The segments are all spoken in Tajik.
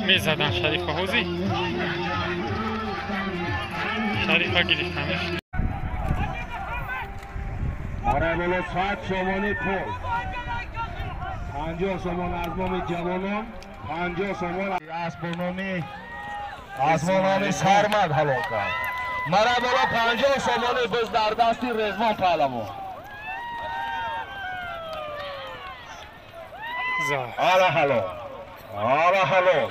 Мезадан Шарифа ҳозӣ. Шарифа гирифтанаш. Мараи боло 100 сомонӣ пул. 50 сомон аз номи ҷавонон, 50 сомон аз номи Сармад ҳалол кард. Мараи боло 50 сомонӣ биз дар дасти Резвон паҳлавон. Ара ҳалол. Ара ҳалол.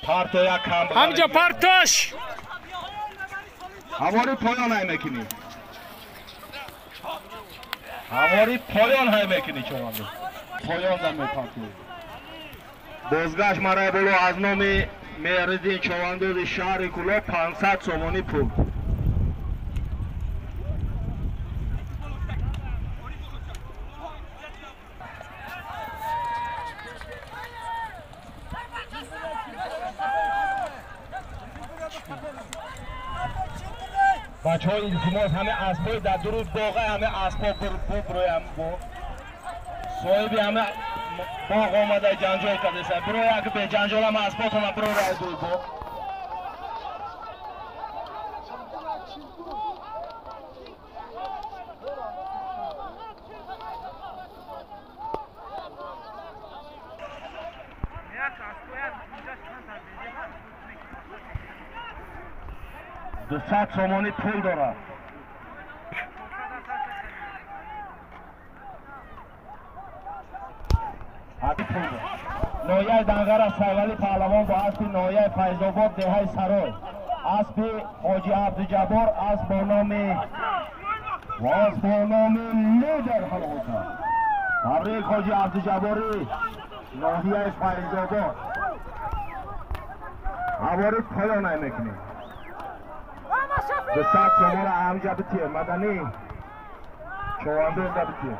Парто як кам. Ҳамҷа партош. Ҳавори поён ҳай мекунӣ. Ҳавори поён ҳай мекунӣ човандоз. Поён да мепартоӣ. Бозгашт мараи боло аз номи Меҳриддин човандози шаҳри Кӯлоб 500 сомонӣ пул. Бачаҳо илтимос ҳама аспҳои дар дуруд боға ҳама аспҳо буброям бо соҳиби ҳама боғ омада ҷанҷол кардеса биро як беҷанҷол ҳама аспҳотона биро рай дуруд боғ. Дусад сомонӣ пул дорад. Ноҳияи Данғара Сайвалӣ паҳлавон бо аспи ноҳияи Файзобод деҳаи Сарой. Аспи Ҳоҷи Абдуҷаббор асп бо номи лидер ҳалол кард. Табрик Ҳоҷи Абдуҷаббори ноҳияи Файзобод. Ҳавори поён ай мекунем. 200 сомона ҳамҷа битие маданӣ човандоз да битие.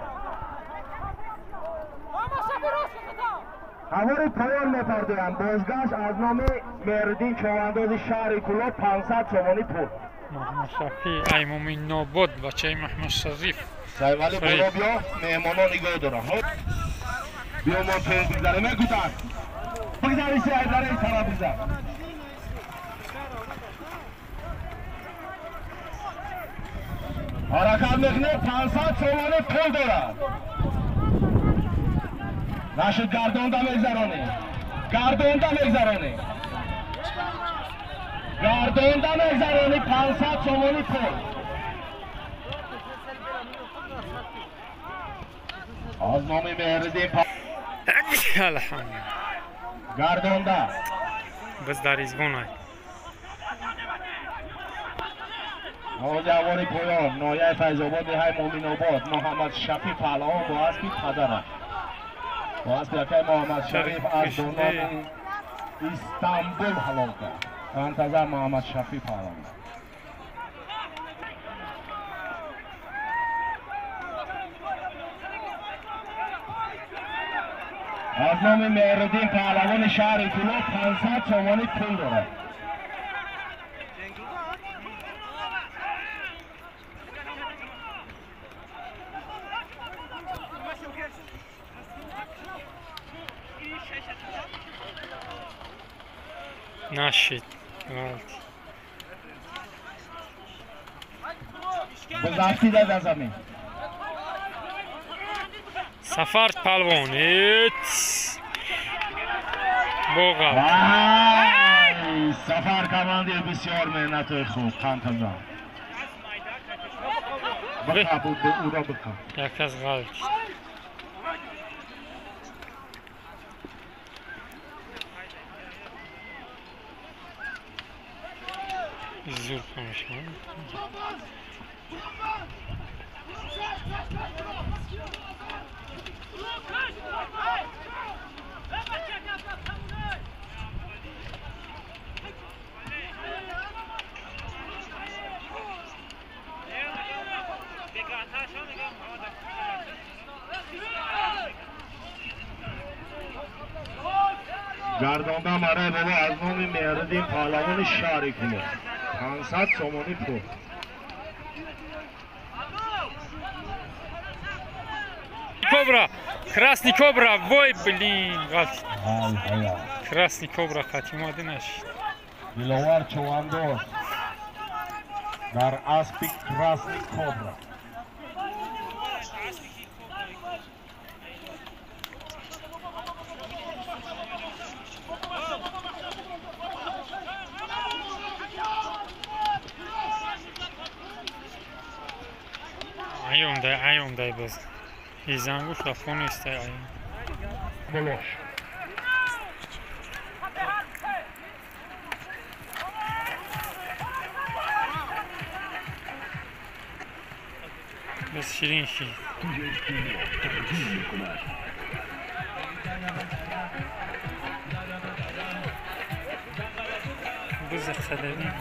Ҳавори поён мепардоям. Бозгашт аз номи Меҳриддин човандози шаҳри Кӯлоб 500 сомонӣ пул. Маҳмад Шафӣ ай Муминобод бачаи Маҳмад Шариф. Сайвалӣ боло биё, меҳмонон нигоҳ дорам. Биё мо пеш бигзарем. Мегузар. Бигзари сайдари тараф бигзар. Ҳаракат мекунад 500 сомонӣ пул дорад. Нашуд гардонда мегзаронӣ. Гардонда мегзаронӣ. Гардонда мегзаронӣ 500 сомонӣ пул. Аз номи Меҳриддин Алҳамдулиллаҳ. Гардонда. Биз дар Резвон. Ҳавори поён ноҳияи Файзобод деҳаи Муминобод Муҳаммад Шафӣ паҳлавон бо аспи падараш. Бо аспи акаи Муҳаммад Шариф аз номи Истанбул ҳалол кард. Мунтазар Муҳаммад Шафӣ паҳлавон. Аз номи Меҳриддин паҳлавони шаҳри Кӯлоб 500 сомонӣ пул дорад. Нашид. Бузафтида дар замин. Сафар палвон. Боға. Сафар командир бисёр меҳнатҳои хуб қантазан. Бика уро бика. Як кас ғалт. Зур konuşma. Гардонда мараи бобо аз номи Меҳриддин паҳлавони шаҳри Кӯлоб 500 сомонӣ пул. Кобра, Красный Кобра, вой, блин, Красный Кобра хатима нашид. Диловар Чувандоз дар аспи Красный Кобра. Айом дай боз. Изангуш рафон истай айом. Болош. Бас ширин шид. Буз хадари.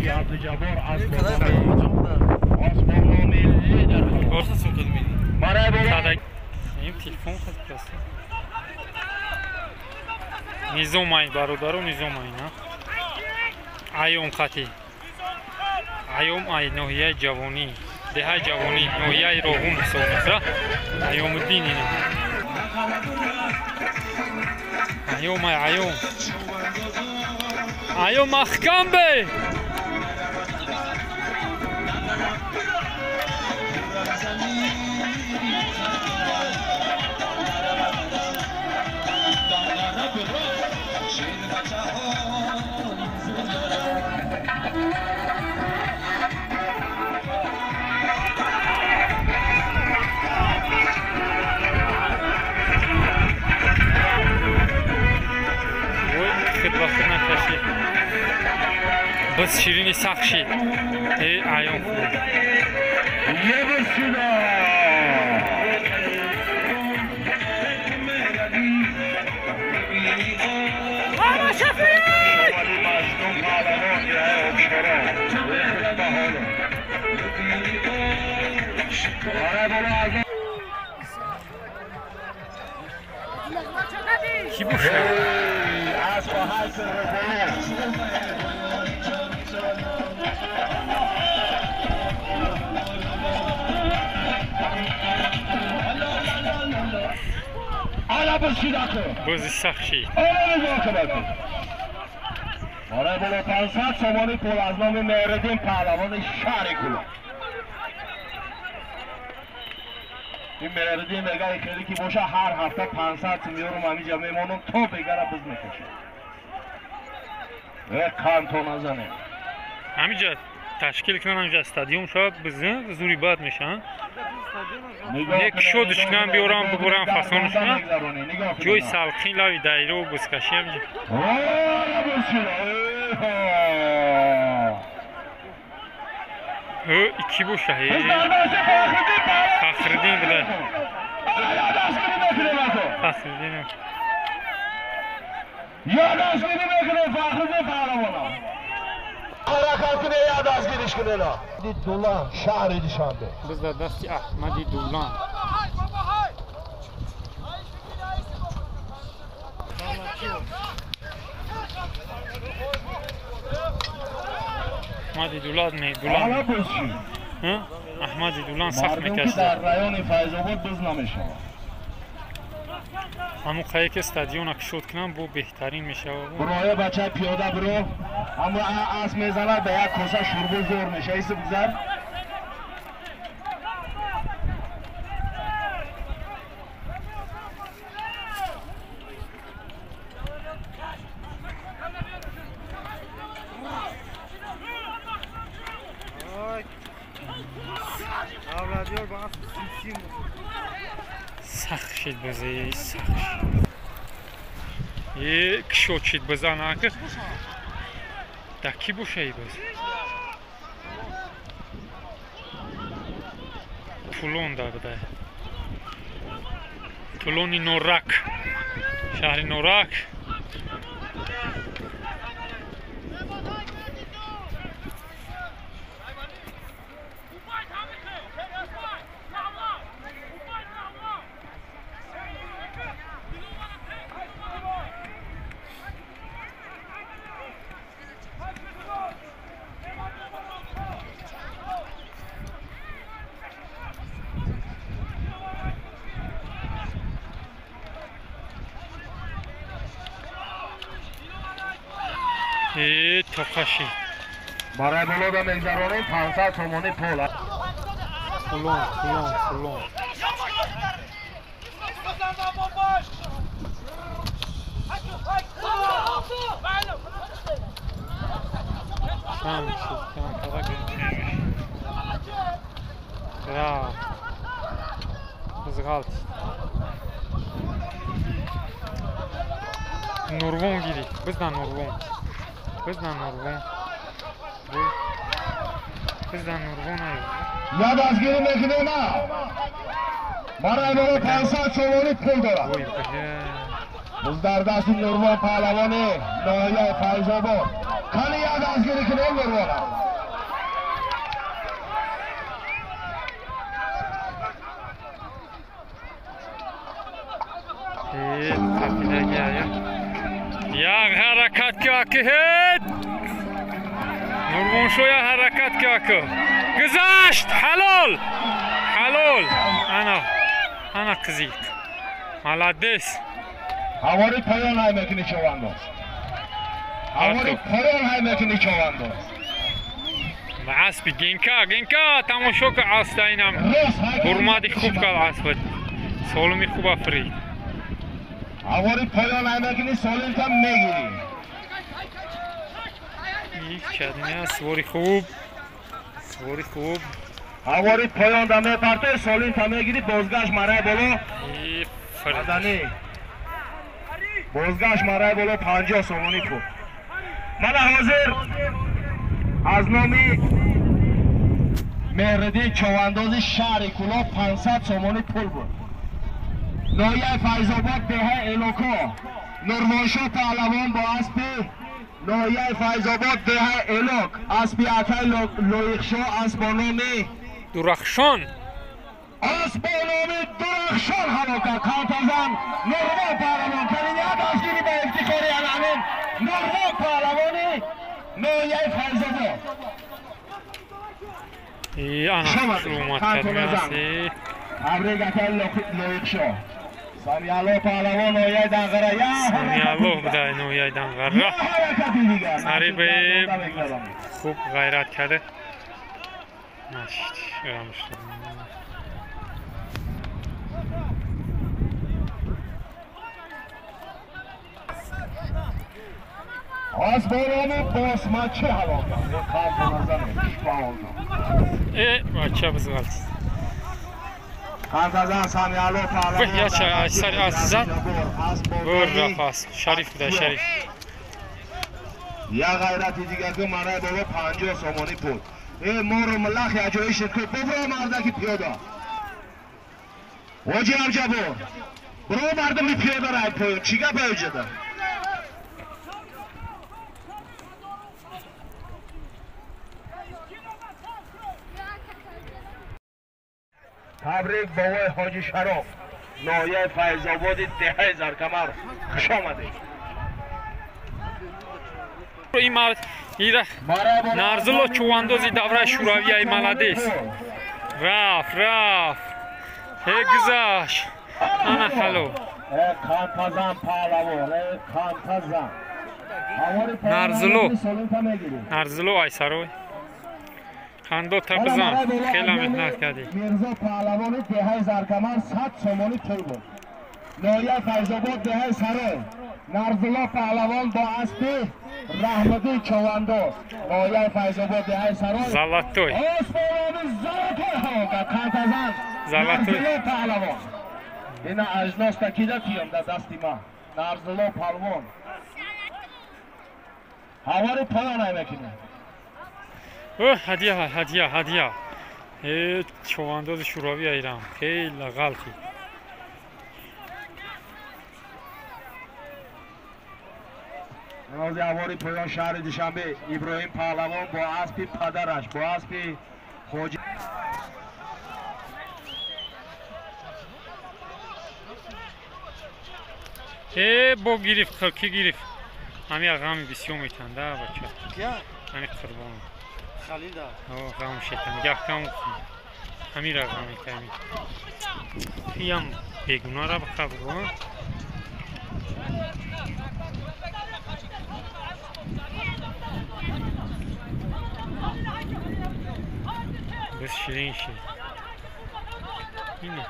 عبدالجبار از آسمان لیدر телефон низомай бародару низомай на айом хати айом ай ноҳияи ҷавонӣ деҳаи ҷавонӣ ноҳияи Роғун ҳисоб мешавад. Айомуддин ина айом ай айом айом маҳкам бе. Бас ширини сахт шид. Айом хӯрд. Ки бошад? Бози сахт шид. Барои боло 500 сомонӣ пул аз номи Меҳриддин паҳлавони шаҳри Кӯлоб. Ин Меҳриддин мегӯяд хеле ки боша ҳар ҳафта 500 сум меёрам ҳамиҷа мемонам то бегара биз мекашам. Қанто назанем. Ҳамиҷа ташкил кунам, ҳамиҷа стадион шавад, бизин зури бад мешаванд. Як шодш кунам, биёрам, бибурам, фасонш кунам. Ҷои салқин лави дайру бузкашӣ ҳамиҷа. Ки боша? Фахриддин буда. Фахриддин. Ёдашгирӣ мекунем Фахриддин паҳлавона. Ҳаракат кунед, ёдашгириш кунед. Дулан, шаҳри Душанбе. Биз дар дасти Аҳмади Дулан. Аҳмади Дулан не, Дулан. Аҳмади Дулан сахт мекашад. Дар райони Файзобод биз намешавад. Ҳамун қае ки стадиона кушод кунам, бо беҳтарин мешавад. Бироя бача пиёда биро, ҳамун асп мезанад ба як коса шурбо зор мешавад. Иси бигзар. Сахт шид бози, сахт шид. Кушод шид бизана ки дар ки боша и боз? Тулон дар буда. Тулони Норак. Шаҳри Норак. Тоқаши. Барои болода мегзаронем 500 сомонӣ пул. Кулон, кулон, кулон. Кам шуд, кам када гирифтем. Рафт. Зғалт. Нурвон гирифт. Бизна Нурвон. Бизна Нурвон. Бизна Нурвон аю. Я дастгирӣ мекунем. Барои боло 500 сомонӣ пул дорад. Буз дар дасти Нурвон паҳлавони ноҳияи Файзобод. Кани я дастгирӣ кунем Нурвона. Як ҳаракат ки ҳет. Нурвоншо як ҳаракат ки. Гузашт, ҳалол. Ҳалол. Ана. Ана қизиқ. Молодец. Ҳавори поён ҳай мекунӣ човандоз. Ҳавори поён ҳай мекунӣ човандоз. Аспи генка, генка тамошо ки аста инам. Ҳурмати хуб кард аспа. Солими хуб африд. Ҳавори поён ҳай мекунӣ, солимтам мегирӣ. Кадиня свори хуб. Свори хуб. Ҳавори поён да мепартой, солимта мегирӣ, бозгашт мараи боло. Мадани. Бозгашт мараи боло 50 сомонӣ пул. Мана ҳозир аз номи Меҳриддин човандози шаҳри Кӯлоб 500 сомонӣ пул буд. Ноҳияи Файзобод деҳаи Элоко. Нурвоншо паҳлавон бо аспи ноҳияи Файзобод деҳаи Элок. Аспи акай Лоиқшо асп бо номи Дурахшон. Асп бо номи Дурахшон ҳалок кард. Қалтазан Нурвон паҳлавон. Калиня дастгирӣ ба ифтихори анамин Нурвон паҳлавони ноҳияи Файзобод. Ана шумат кардем. Табрик акай Лоиқшо. Самиалло паҳлавон ноҳияи Данғара. Самиалло будай ноҳияи Данғара. Сари хуб ғайрат карда. Нашид. Аз борони босмачи ҳалок кард. Бача бизғалт. Қантазан Самиалло паҳлавон. Яча сари аззат. Бур рафас. Шариф будай шариф. Я ғайрати дигар ки мараи боло 50 сомонӣ пул. Моро миллах яҷои шид ку бубро мардаки пиёда. Ҳоҷи Абҷабор. Бро мардуми пиёда рай поён. Чӣ гап ҳоҷада? Табрик бобои Ҳоҷи Шароф, ноҳияи Файзободи деҳаи Заркамар. Хуш омадед. Ин мард ира Нарзулло чувандози давраи шӯравияи молодец. Рафт, рафт. Гузашт. Ана ҳалол. Қантазан паҳлавон, қантазан. Нарзулло. Нарзулло Айсарой. Хандо табзан, хеле меҳнат кардӣ. Мирзо паҳлавони деҳаи Заркамар 100 сомонӣ пул буд. Ноҳияи Файзобод деҳаи Сарой. Нарзулло паҳлавон бо аспи Раҳмадин човандоз. Ноҳияи Файзобод деҳаи Сарой. Золотой. Аспи золотой ҳалок кард. Қантазан. Золотой. Нарзулло паҳлавон. Ина ажноста кида тиём дар дасти ман. Нарзулло паҳлавон. Ҳавори поён ай мекунем. Ҳадия, ҳадия, ҳадия. Човандози шӯравӣ айрам. Хеле ғалти. Нози авори поён шаҳри Душанбе Иброҳим паҳлавон бо аспи падараш, бо аспи Хоҷи. Бо гирифт, ки гирифт. Ҳами ғами бисёр метанда бача. Ҳами қурбон. Халида. Ғам шетан. Гаҳкам ҳамира ғам метами. Иям бегунара бақаб го. Biz ширин шид. Ино.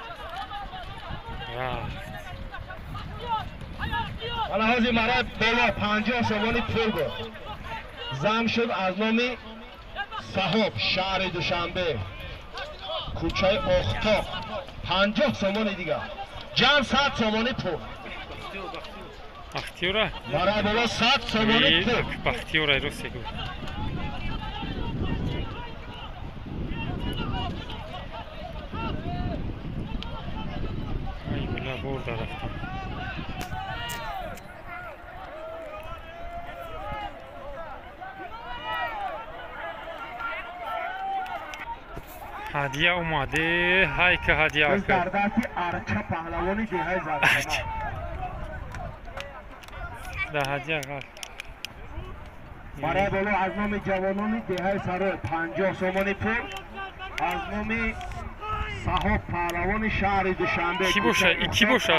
Рафт. Ҳала ҳозир мара боло 50 сомонӣ пул буд. Зам шуд аз номи Саҳоб, шаҳри Душанбе, кӯчаи Охтоб, 50 сомони дигар. Ҷамъ 100 сомонӣ пул. Бахтиёра? Мара боло 100 сомонӣ пул. Бахтиёра рост гуфт. Ай била бурда рафтам. Ҳадия омаде, ҳайка ҳадия кард. Дар дасти Арча паҳлавони деҳаи Зархона. Да ҳадия ғал. Барои боло аз номи ҷавонони деҳаи Сарой 50 сомонӣ пул, аз номи Саҳоб паҳлавони шаҳри Душанбе. Ки боша? Ки боша?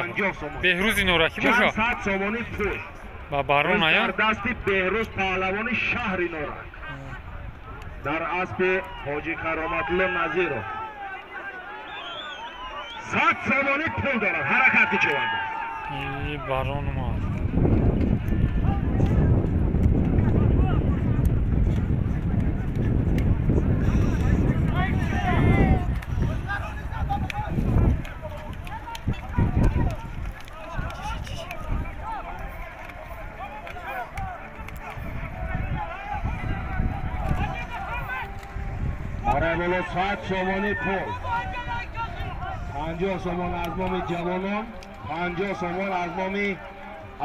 Беҳрӯзи Нора ки боша? 100 сомонӣ пул. Ба барон ая? Дар дасти Беҳрӯз паҳлавони шаҳри Нора. Дар аспи Ҳоҷи Кароматулло Назиров 100 сомонӣ пул дорад. Ҳаракат кичуванд. Барон омад. Боло 100 сомонӣ пул, 50 сомон аз номи ҷавонон, 50 сомон аз номи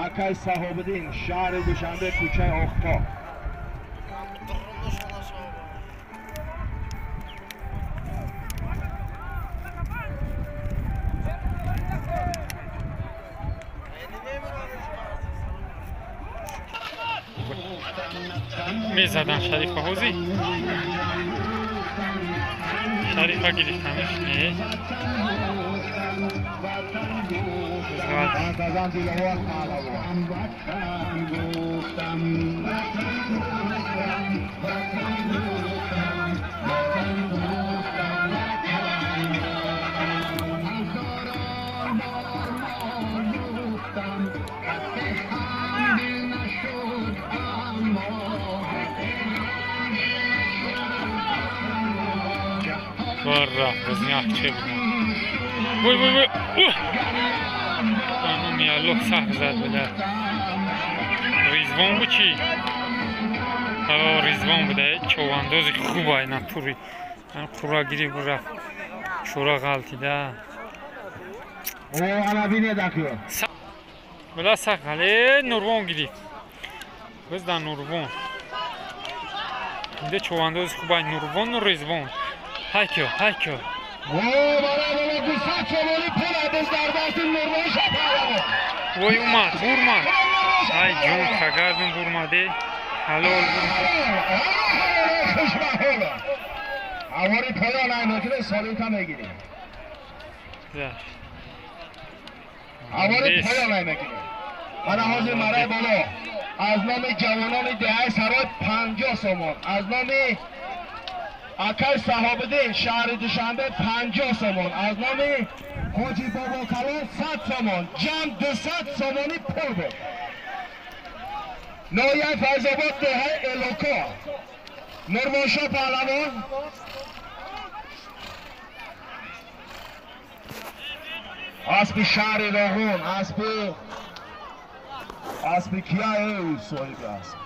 акай Саҳобиддин, шаҳри Душанбе, кӯчаи Охтоб. Мезадан Шарифа ҳозӣ. Шарифа гирифтанаш не. Рафт, боз че буд. Вой вой вой. Номи Аллоҳ сахт зад буда. Ризвон буд чӣ? Ризвон буда, човандози хуб ай натури. Қура гирифт рафт. Чора ғалтида. Била сахт ғале Нурвон гирифт. Боз дар Нурвон. Инда човандози хуб ай Нурвон Ризвон. Ҳайкё, ҳайкё. Вой омад, бурмад. Ай ҷон, тагардум бурмаде. Ҳалол бурмад. Авори поён ай мекунӣ, солита мегирӣ. Авори поён ай мекунӣ. Мана ҳозир мараи боло аз номи ҷавонони деҳаи Сарой 50 сомон, аз номи акай Саҳобиддин, шаҳри Душанбе 50 сомон, аз номи Ҳоҷи Бобокалон 100 сомон, ҷамъ 200 сомонӣ пул буд. Ноҳияи Файзобод, деҳаи Элоко, Нурвоншо паҳлавон. Аспи шаҳри Роғун, аспи кияе соҳиби асп.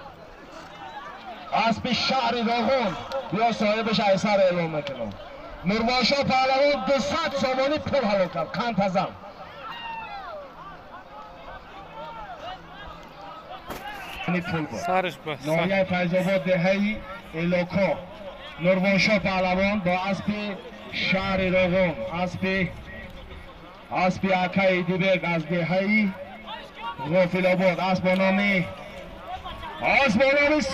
Аспи шаҳри Роғун биё соҳибаш айсар эълон мекунам. Нурвоншо паҳлавон 200 сомонӣ пул ҳалол кард. Қандтазам. Пул буд. Ноҳияи Файзобод, деҳаи Элоко, Нурвоншо паҳлавон бо аспи шаҳри Роғун, аспи акаи Дибек аз деҳаи Ғофилобод, асп бо номи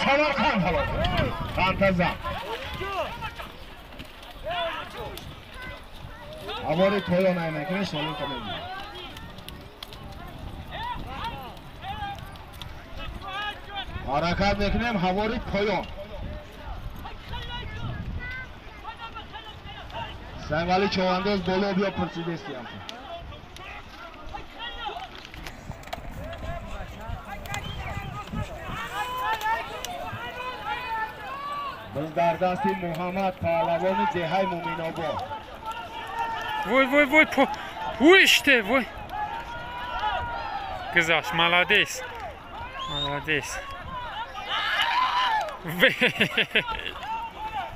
Самарқанд ҳалол кард. Қандтазам. Авори поён ай мекунӣ, солита мегирӣ. Ҳаракат мекунем ҳавори поён. Саймали човандоз боло биё пурсидестиям. Боз дар дасти Муҳаммад паҳлавони деҳаи Муминобод. Вой вой вой, пуште вой. Гузашт, молодец. Молодец.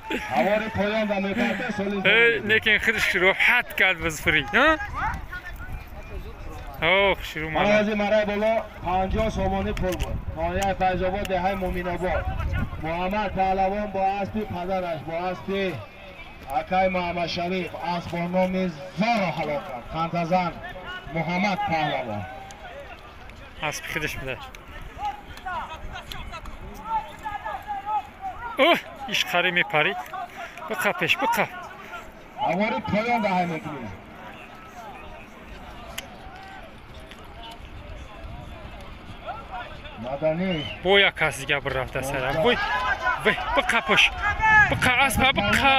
Ҳавори поён да мепарте соли. Лекин худаш роҳат кард бизфурӣ, ҳа? Ох, шурӯъ мана. Марози марай боло 50 сомонӣ пул буд. Ноҳияи Файзобод, деҳаи Муминобод. Муҳаммад паҳлавон бо аспи падараш, бо аспи акай Муҳаммад Шариф асп бо номи Зоро ҳалок кард. Қантазан Муҳаммад паҳлавон. Аспи худаш буда. Оҳ, ишқари мепарид. Биқа пеш, биқа. Ҳавори поён даҳай мекунем. Бо як кас дига бирафта сара. Вой, вой, биқа пуш. Биқа аспа, биқа.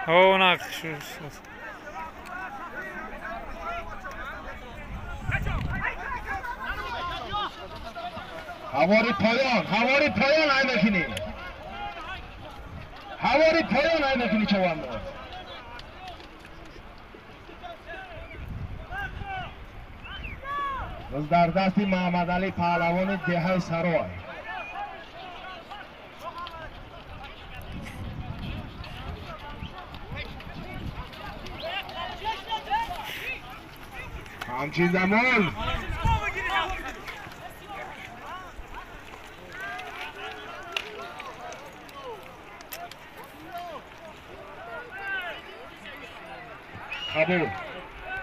О, на ҳавори поён, ҳавори поён ай мекунӣ. Ҳавори поён ай мекунӣ чавандоз. Боз дар дасти Муҳаммадалӣ паҳлавони деҳаи Сарой. Ҳамчин замон қабул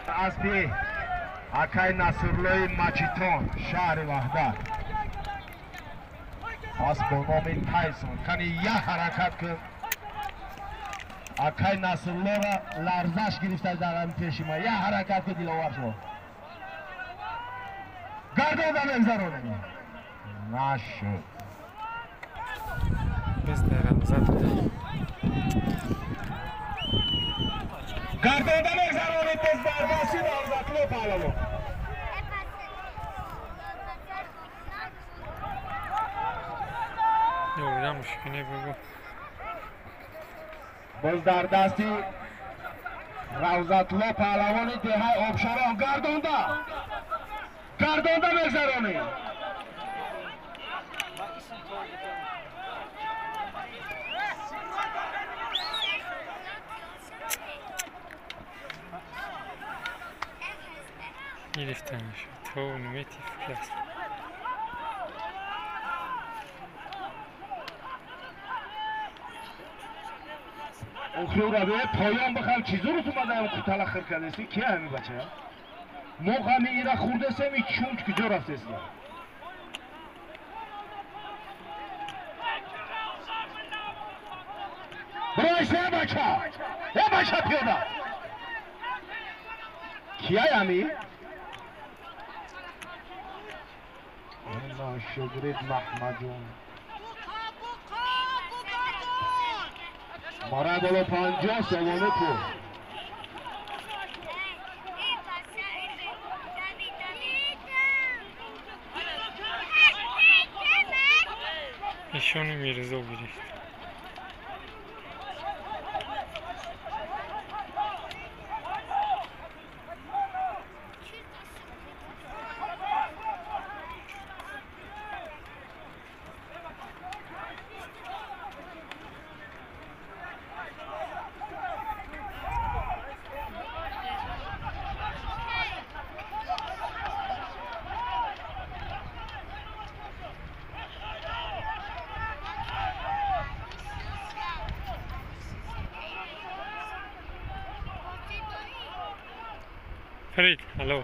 аспи акай Насурлои Мачитон, шаҳри Ваҳдат. Асп бо номи Тайсон. Кани як ҳаракат кун. Акай Насурлоро ларзаш гирифта дар ҳамин пеши ма. Як ҳаракат кун, диловар шо. Гардонда мегзаронем. Нашуд. Без дарамзад. Гардонда мегзаронем боз дар дасти Равзатло паҳлавон. Ёрдам мушкине бугу. Боз дар дасти Равзатло паҳлавони деҳаи Обшарон. Гардонда. Гардонда мегзаронем. Гирифтанаш. То намети фикр. Охиро бе поён бихал чизуру омадаам кутала хир кардеси ки ҳами бача? Мо ҳами ира хурдесем и чунч куҷо рафтеси? Бройсе бача! Э бача пиёда! Кияй ҳами? Шогирд Маҳмаджон. Марай боло 50 сомонӣ пул. Нишони Мирзо гирифт. Фарид, алло.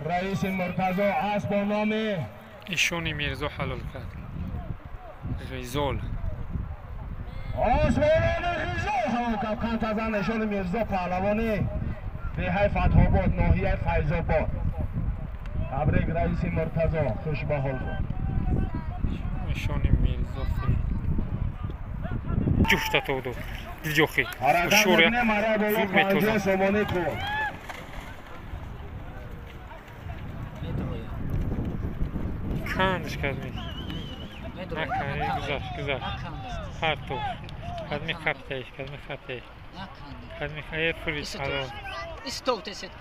Раиси Муртазо асп бо номи Ишони Мирзо ҳалол кард. Ғизол. Асп бо номи Ғизол ҳалол кард. Қантазан Ишони Мирзо паҳлавони деҳаи Фатҳобод, ноҳияи Файзобод. Табрик раиси Муртазо, хуш ба ҳол буд. Нишони Мирзо хи. Ҷушта тоду. Дилҷохи. Ҳаракат мара боло 50 сомонӣ пул. Кандиш кадми. Накан, гузашт, гузашт. Ҳар ту. Кадми хаттеш, кадми хаттеш. Кадми хае фурид ало. Истов тесет.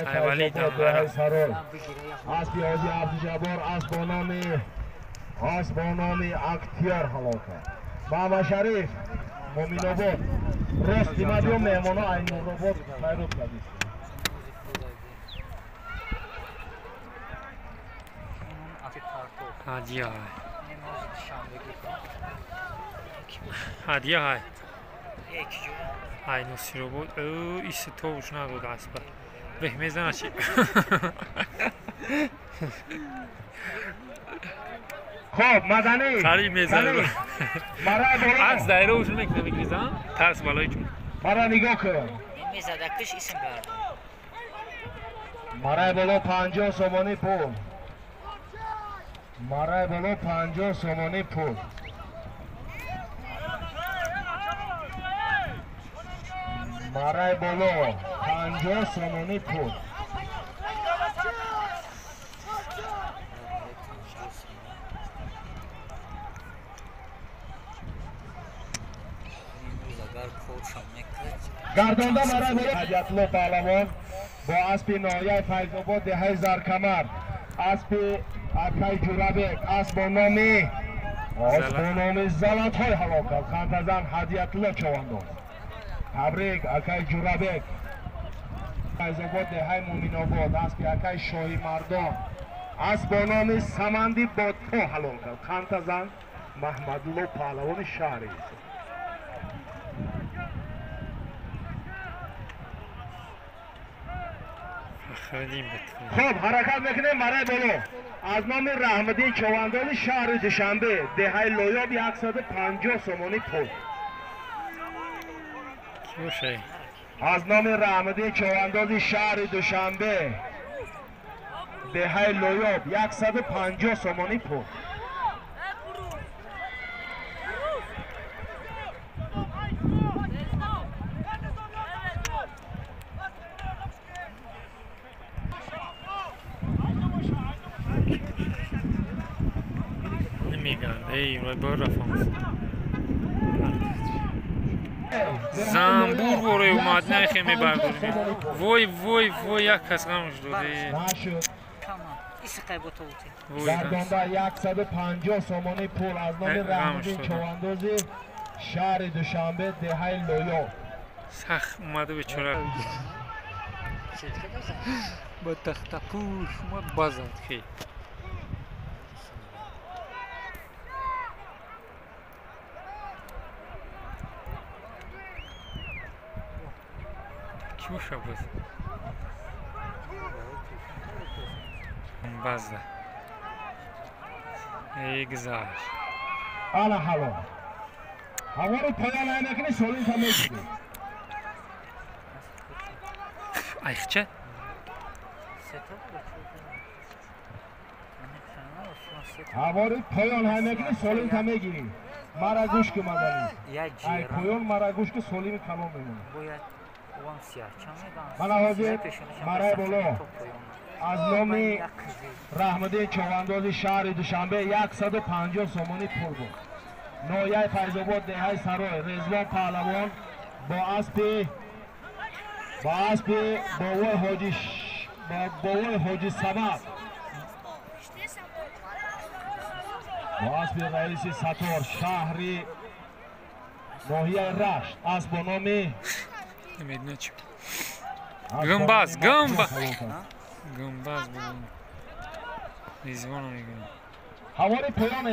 Сайвали Данғара. Аспи Ҳоҷи Абдуҷаббор асп бо номи Актиёр ҳалол кард. Маҳмадшариф Муъминобод. Рости ма биё меҳмоно ай Нуробод хайрот кардист. Ҳадия ҳай. Ҳадия ҳай. Ай Носиробод. Ӯ истовуш надод аспа. Беҳ мезана чи. Хоб, Маданӣ. Қариб мезана. Мара боло. Ас дайровуш мекна мекнизан. Тарс балои чун. Мара нигоҳ кун. Мезада киш исм гардон. Марай боло 50 сомонӣ пул. Марай боло 50 сомонӣ пул. Марай боло 50 сомонӣ пул. Гардонда марай боло Ҳадиятулло Паҳлавон бо аспи ноҳияи Файзобод деҳаи Заркамар, аспи акай Ҷурабек, асп бо номи Залатҳои ҳалол кард. Хантазан Ҳадиятулло Човандоз. Табрик акай Ҷурабек. Файзобод деҳаи Муъминобод, аспи акай Шоҳимардон, асп бо номи Саманди Бодпо ҳалол кард. Хантазан Маҳмадулло Паҳлавони шаҳри Исо. Хоб, ҳаракат мекунем марай боло. Аз номи Раҳмаддин Човандози шаҳри Душанбе, деҳаи Лоёб 150 сомонӣ пул. Аз номи Раҳмаддин Човандози шаҳри Душанбе, деҳаи Лоёб 150 сомонӣ пул. Замбур воре омад, нахе мебардорем. Вой, вой, вой, як кас ғамш доде. Гардонда 150 сомонӣ пул аз номи Раҳмаддин Човандози шаҳри Душанбе, деҳаи Лоёб. Сахт омада бечора. Ба тахтапӯш омад базад хе. Кюша буд. Базда. Эй гузашт. Ала ҳало. Ҳаворо поён ай накунӣ солин та мегирӣ. Айхча? Ҳавори поён ай накунӣ солин та мегирӣ. Мара гӯш ку Маданӣ. Ай поён мара гӯш ку солими калон мемонад. Мана ҳозир марай боло аз номи Раҳмаддин Човандози шаҳри Душанбе 150 сомонӣ пул буд. Ноҳияи Файзобод, деҳаи Сарой, Резвон Паҳлавон бо аспи бовои Ҳоҷи Самад, бо аспи раиси Сатор шаҳри ноҳияи Рашт, асп бо номи Гумбаз, гумбаз. Гумбаз буд. Резвона мегӯям. Ҳавори поён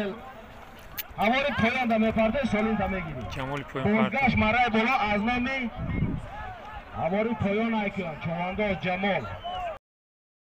ҳавори поён да мепарде солин да мегирӣ. Ҷамоли поён. Бозгашт марай боло аз номи ҳавори поён айкун Човандоз Ҷамол.